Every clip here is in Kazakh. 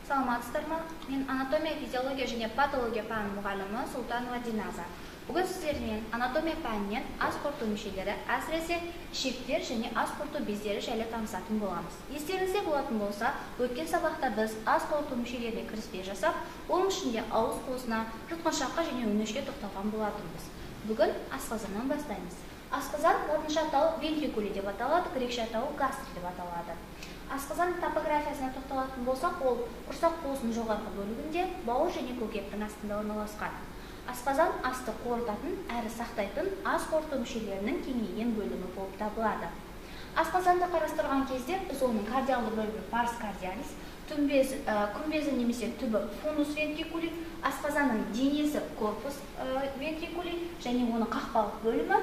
Саламатсыздар ма? Мен анатомия, физиология және патология пәнінің мұғалімі Сұлтанова Диназа. Бүгін сіздермен анатомия пәнінен ас қорыту мүшелері, әсіресе ішектер және ас қорыту бездері жайлы танысатын боламыз. Естеріңізде болатын болса, өткен сабақта біз ас қорыту мүшелеріне кіріспе жасап, оның ішінде ауыз қуысына, жұтқыншаққа және өңешке тоқталған болатынбыз. Бүгін асқазаннан бастаймыз. Асқазан латынша атауы вентрикули деп аталады, грекше атауы гастри деп аталады. Асқазан топографиясына тоқталатын болсақ, ол құрсақ қуысының жоғарғы бөлігінде, бауыр және көкектің астында орналасқан. Асқазан асты қорытатын әрі сақтайтын ас қорыту мүшелерінің кеңейген бөлімі болып табылады. Асқазанды қарастырған кезде біз оның кардиалды бөлімі парс кардиалис, күмбезі немесе түбі фунус вентрикули, асқазанның денесі корпус вентрикули және оның қақпалық бөлімі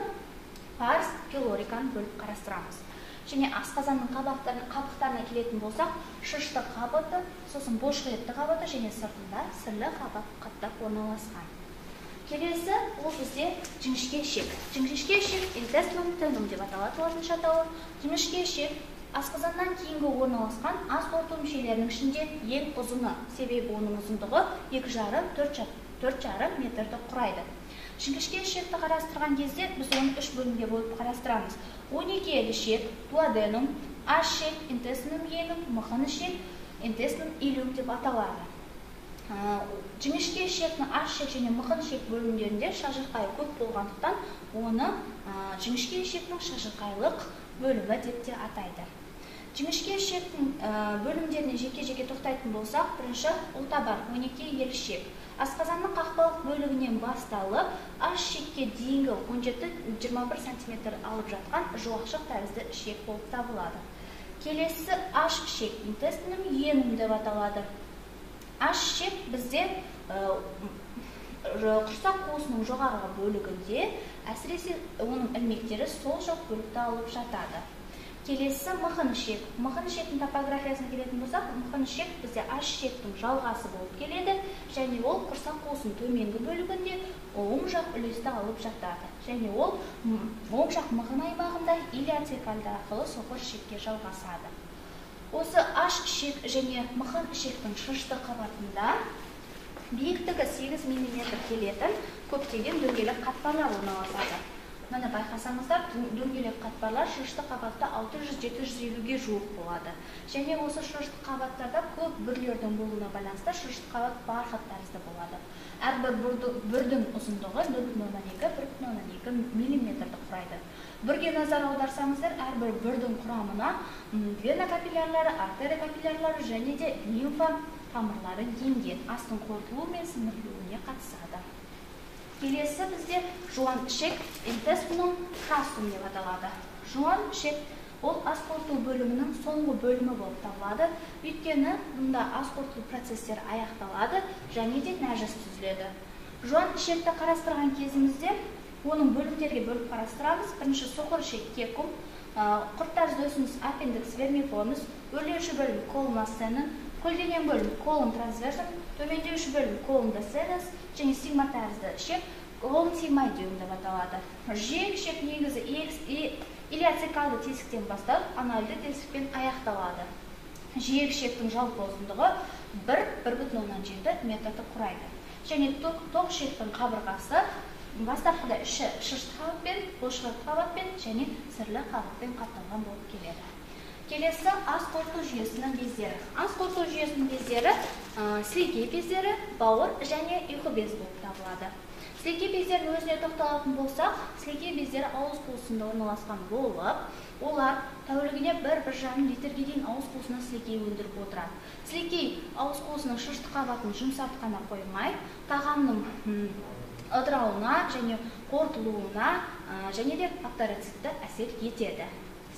парс пилориканы бөліп қарастырамыз. Және асқазанның қабықтарына келетін болсақ, шышты қабаты, сосын бұлшықетті қабаты және сыртында сірлі қабат қаптап орналасқан. Келесі ол бізде жіңішке ішек. Жіңішке ішек intestinum tenum деп аталады латынша атауы. Жіңішке ішек асқазаннан кейінгі орналасқан ас қорыту мүшелерінің ішінде ең ұзыны, себебі оның ұзындығы 2,5-4,5 метрді құрайды. Жіңішке ішекті қарастырған кезде біз оны үш бөлімге бөліп қарастырамыз. 12 елі ішек, дуоденум, аш ішек, intestinum jejunum, мықын ішек, intestinum ileum деп аталады. Жіңішке ішектің аш ішек және мықын ішек бөлімдерінде шажырқайы көп болғандықтан, оны жіңішке ішектің шажырқайлық бөлімі деп те атайды. Жіңішке ішектің бөлімдеріне жеке-жеке тоқтайтын болсақ, бірінші ұлтабар 12 елі ішек. Асқазанның қақпалық бөлігінен басталып, аш ішекке дейінгі 17-21 сантиметр алып жатқан жуақшық тәрізді ішек болып табылады. Келесі аш ішек intestinum jejunum деп аталады. Аш ішек бізде құрсақ қуысының жоғарғы бөлігінде, әсіресе оның ілмектері сол жақ бөлікті алып жатады. Келесі мықын ішек. Мықын ішектің топографиясына келетін болсақ, мықын ішек бізде аш ішектің жалғасы болып келеді және ол құрсақ қуысының төменгі бөлігінде оң жақ үлесті алып жатады. Және ол оң жақ мықын аймағында илиоцекальды арқылы соқыр ішекке жалғасады. Осы аш ішек және мықын ішектің шышты қабатында биіктігі 8 мм келетін көптеген дөңгелек қатпарлар орналасады. Міне байқасаңыздар, дөңгелек қатпарлар шышты қабатта 600-750-ге жуық болады. Және осы шышты қабаттарда көп бүрлердің болуына байланысты шышты қабат бархат тәрізді болады. Әрбір бүрдің ұзындығы 0,2-1,2 миллиметрді құрайды. Бүрге назар аударсаңыздар, әрбір бүрдің құрамына вена капиллярлары, артерия капиллярлары және де лимфа тамырлары енген, астың қорытылуы мен сіңірілуіне қатысады. Келесі бізде жуан ішек intestinum crassum деп аталады. Жуан ішек ол ас қорыту бөлімінің соңғы бөлімі болып табылады. Өйткені мұнда ас қорыту процестері аяқталады және де нәжіс түзіледі. Жуан ішекті қарастырған кезімізде оның бөлімдерге бөліп қарастырамыз. Бірінші соқыр ішек кекум, құрт тәрізді өсіндісі appendix vermiformis, өрлеуші бөлім colon ascendens, көлденең бөлім colon transversum, төмендеуші бөлім colon descendens және сигма тәрізді ішек colon sigmoideum деп аталады. Жиек ішек негізі илиоцекалды тесіктен басталып, анальды тесікпен аяқталады. Жиек ішектің жалпы ұзындығы 1-1,7 метрді құрайды. Және тоқ ішектің қабырғасы бастапқыда іші шышты қабатпен, бұлшықет қабатпен және сірлі қабатпен қапталған болып келеді. Келесі ас қорыту жүйесінің бездері. Ас қорыту жүйесінің бездері сілекей бездері, бауыр және ұйқы безі болып табылады. Сілекей бездерінің өзіне тоқталатын болсақ, сілекей бездері ауыз қуысында орналасқан болып, олар тәулігіне 1-1,5 литрге дейін ауыз қуысына сілекей өндіріп отырады. Сілекей ауыз қуысының шышты қабатын жұмсартып қана қоймай, тағамның ыдырауына және қорытылуына және де бактерицидті әсер етеді.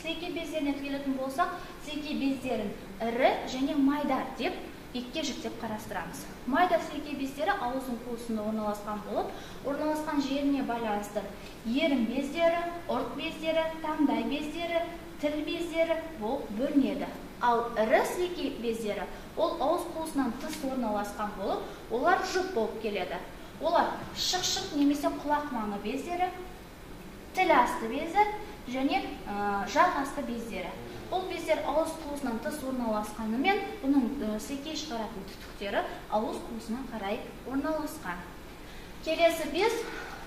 Сілекей бездеріне келетін болсақ, сілекей бездерін ірі және майда деп екіге жіктеп қарастырамыз. Майда сілекей бездері ауыздың қуысында орналасқан болып, орналасқан жеріне байланысты ерін бездері, ұрт бездері, таңдай бездері, тіл бездері болып бөлінеді. Ал ірі сілекей бездері ол ауыз қуысынан тыс орналасқан болып, олар жұп болып келеді. Олар шықшық немесе құлақ маңы бездері, тіл асты безі Және жақ асты бездері. Бұл бездер ауыз қуысынан тыс орналасқанымен, бұның сілекей шығаратын түтіктері ауыз қуысына қарай орналасқан. Келесі без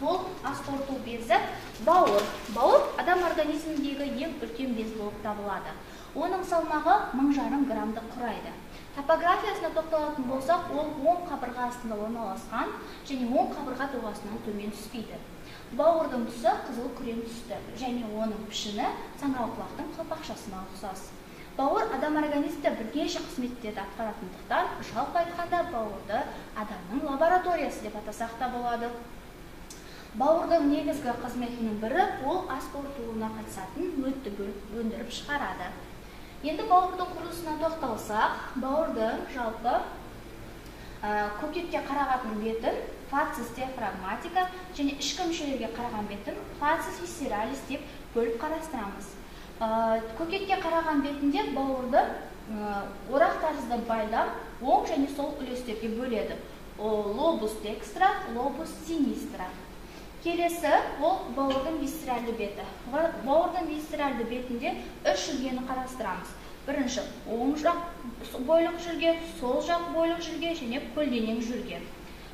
ол ас қорыту безі, бауыр. Бауыр адам организміндегі ең үлкен без болып табылады. Оның салмағы 1500 граммды құрайды. Топографиясына тоқталатын болсақ, ол оң қабырға астында орналасқан және оң қабырға доғасынан төмен түспейді. Бауырдың түсі қызыл күрең түсті және оның пішіні саңырауқұлақтың қалпақшасына ұқсас. Бауыр адам организмінде бірнеше қызметтерді атқаратындықтан, жалпы айтқанда бауырды адамның лабораториясы деп атасақ та болады. Бауырдың негізгі қызметінің бірі ол ас қорытылуына қатысатын өтті бөліп өндіріп шығарады. Енді бауырдың құрылысына тоқталсақ, бауырдың жалпы көкетке қараған бетін фацис диафрагматика және ішкі мүшелерге қараған бетін фацис висцералис деп бөліп қарастырамыз. Көкетке қараған бетінде бауырды орақ тәрізді байлам оң және сол үлестерге бөледі. Лобус декстра, лобус синистра. Келесі ол бауырдың висцеральды беті. Бауырдың висцеральды бетінде үш жүлгені қарастырамыз. Бірінші оң жақ бойлық жүлге, сол жақ бойлық жүлге және көлденең жүлге.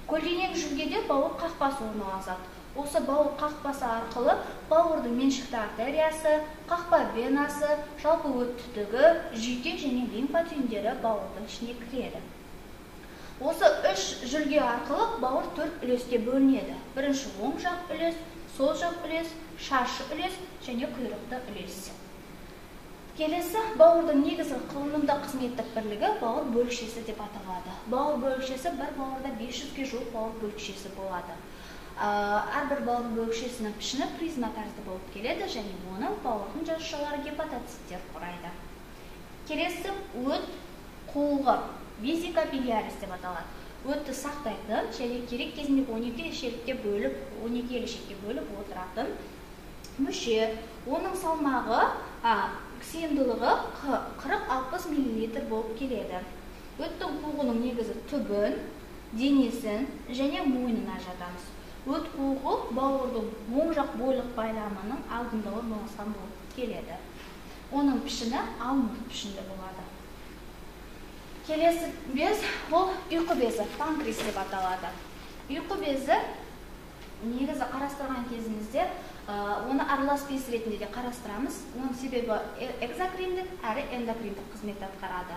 Көлденең жүлгеде бауыр қақпасы орналасады. Осы бауыр қақпасы арқылы бауырдың меншікті артериясы, қақпа венасы, жалпы өт түтігі, жүйке және лимфа түйіндері бауырдың ішіне кіреді. Осы үш жүлге арқылы бауыр төрт үлеске бөлінеді. Бірінші оң жақ үлес, сол жақ үлес, шаршы үлес және құйрықты үлес. Келесі бауырдың негізгі құрылымдық қызметтік бірлігі бауыр бөлікшесі деп аталады. Бауыр бөлікшесі бір бауырда 500-ге жуық бауыр бөлікшесі болады. Әрбір бауыр бөлікшесінің пішіні призма тәрізді болып келеді және оның бауырдың жасушалары гепатоциттер құрайды. Келесі өт қуығы, везика билиарис деп аталады. Өтті сақтайтын және керек кезінде 12 ішекке бөліп, 12 ішекке бөліп отыратын мүше. Оның салмағы, сыйымдылығы 40-60 мл болып келеді. Өттің қуығының негізі түбін, денесін және мойнын ажыратамыз. Өт қуығы бауырдың оң жақ бойлық байламының алдында орналасқан болып келеді. Оның пішіні алмұрт пішінді болады. Келесі без ол ұйқы безі, панкреас деп аталады. Ұйқы безі негізі қарастырған кезімізде оны аралас без ретінде де қарастырамыз. Оның себебі экзокриндік әрі эндокриндік қызмет атқарады.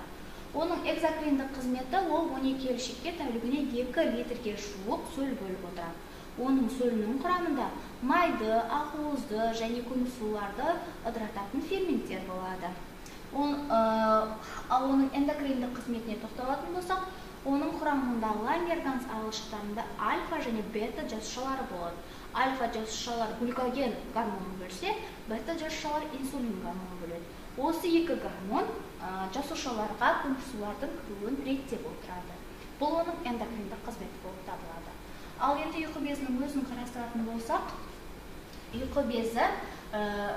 Оның экзокриндік қызметі ол 12 елшекке тәулігіне 2 литрге жуық сөл бөліп отырады. Оның сөлінің құрамында майды, ақуызды және көмірсуларды ыдырататын ферменттер болады. Ал оның эндокриндік қызметіне тоқталатын болсақ, оның құрамында Лангерганс аралшықтарында альфа және бета жасушалары болады. Альфа жасушалар глюкоген гормонын бөлсе, бета жасушалар инсулин гормонын бөледі. Осы екі гормон жасушаларға көмірсулардың кіруін реттеп отырады. Бұл оның эндокриндік қызметі болып табылады. Ал енді ұйқы безінің өзін қарастыратын болсақ, ұйқы безі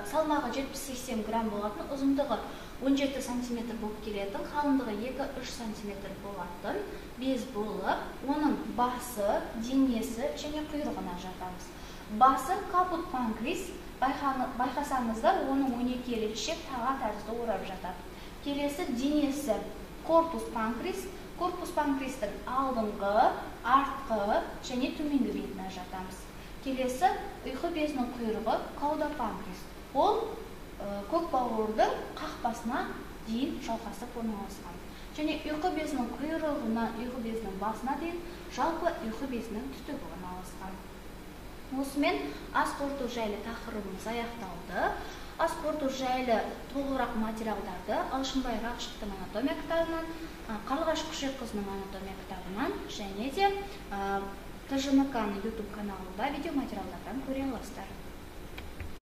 салмағы 70-80 грамм болатын, ұзындығы 17 сантиметр болып келетін, қалыңдығы 2-3 сантиметр болатын без болып, оның басы, денесі және құйрығын ажыратамыз. Басы капут панкреас, байқасаңыздар, оның 12 елі ішек таға тәрізді орап жатады. Келесі денесі корпус панкреас, корпус панкреастың алдыңғы, артқы және төменгі бетін ажыратамыз. Келесі ұйқы безінің құйрығы кауда панкреас. Ол көк бауырдың қақпасына дейін жалғасып орналасқан. Және ұйқы безінің құйрығынан ұйқы безінің басына дейін жалпы ұйқы безінің түтігі орналасқан. Осымен ас қорыту жайлы тақырыбымыз аяқталды. Ас қорыту жайлы толығырақ материалдарды Алшынбай Рақышевтың анатомия кітабынан, Қарлығаш Күшекқызының анатомия кітабынан және де ТЖМК-ның YouTube каналында видео материалдардан көре аласыздар.